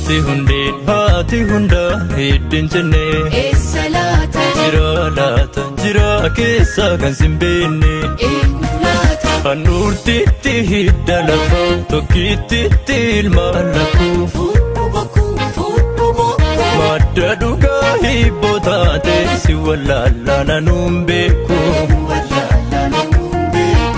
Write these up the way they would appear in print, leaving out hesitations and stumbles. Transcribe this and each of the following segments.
Jirti hundeen haati hunda hiddiin jenne. Eessa laata? Jira laata jira keessa kan sin beenne. Eenyu laata? Handhuurtitti hidda lafa tokkittitti ilma lakkuu. Fuudhu bokkuu fuudhu bokkuu. Madda dhugaa hibboo taate si wallaalaa nanuun beeku. Wallaalaa namuun beeku.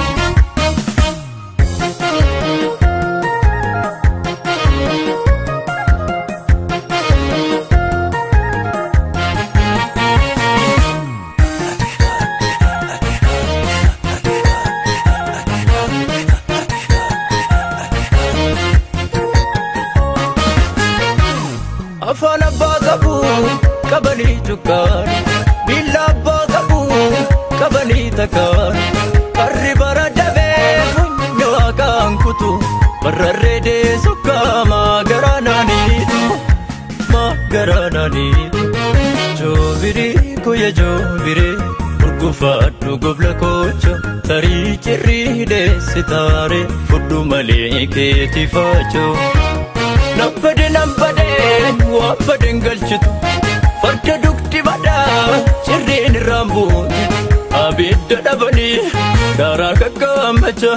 Afaan abbaa qabu qabanii tukkaan, miila abbaa qabu qabanii takkaan. Qarri bara dabee funyoo haqaan kutu, bararree deessu kaamaa garaa naaniitu, maa garaa naaniitu. Joobirii kuyya joobiree urgufaadhu gobla koocho, tarii cirrii deessi taaree fudhu malee keetii faachoo. Nambade nambade waan badeen galchitu, farda dugdi badaa cirreen irraan buutu. Abidda dhabanii daaraa kakkaammacha,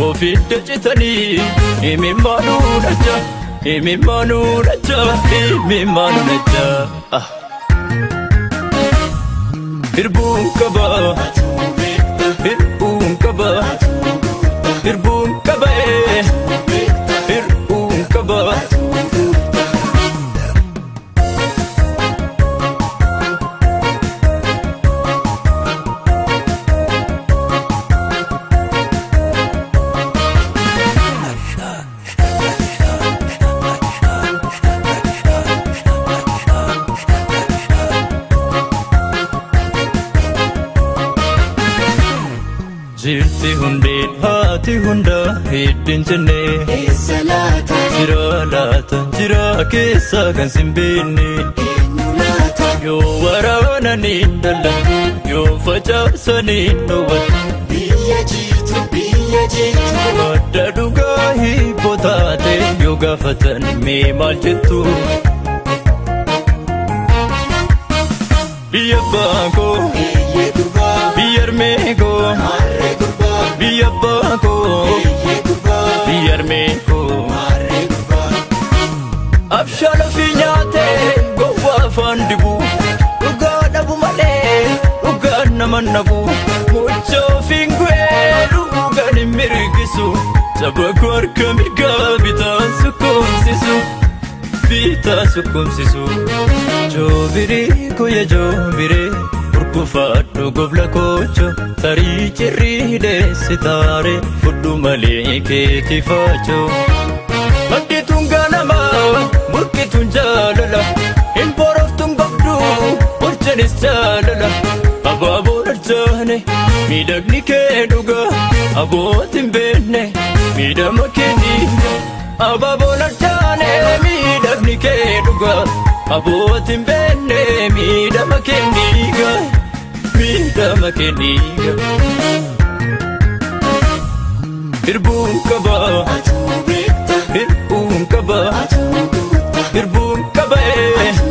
ofidda citanii imimmaanuu dhacha, imimmaanuu dhacha, imimmaanuu dhacha. Hirbuun qaba, Atuu beekta. Hirbuun qaba, Atuu guutta. Hirbuun qaba, Atuu beekta. Hirbuun qaba. Atuu guutta. Jirti hundeen haati hunda hiddiin jenne. Eessa laata? Jira laata jira keessa kan sin beenne. Eenyu laata? Yoo waraananii dallantu, yoo facaasanii dhowwatu. Biyya jiitu biyya jiitu. Madda dhugaa hibboo taate yoo gaafatan mee maal jettu? Biyya abbaa koo, Eeyyee gurbaa. Biyya harmee koo, Maarree gurbaa. Biyya abbaa koo, Eeyyee gurbaa. Biyya harmee koo. Maarree gurbaa. Abshaala fi nyaatee gowwaa afaan dibu, dhugaa dhabu malee dhugaan nama nabu. Mucha ofiin gu'ee dhugaan hin mirgisu, saba koo harka mirgaa bitaan sukkumsisu, bitaa sukkumsisu. Joobirii kuyya joobiree urgufaadhu gobla koocho, tarii cirrii deessi taaree fudhu malee keetii faachoo. Maddituun ganamaa burqituun jaalala, hin boroftuun gobduu borchanis jaalala. Abaaboon arjaane miidhagni kee dhugaa, abbootiin beekne miidhama kee dhiiga. Abaaboon arjaane miidhagni kee dhugaa, abbootiin beekne miidhama kee dhiiga, miidhama kee dhiiga. Hirbuun qaba, Atuu beekta. Hirbuun qaba, Atuu guutta. Hirbuun qaba, Atuu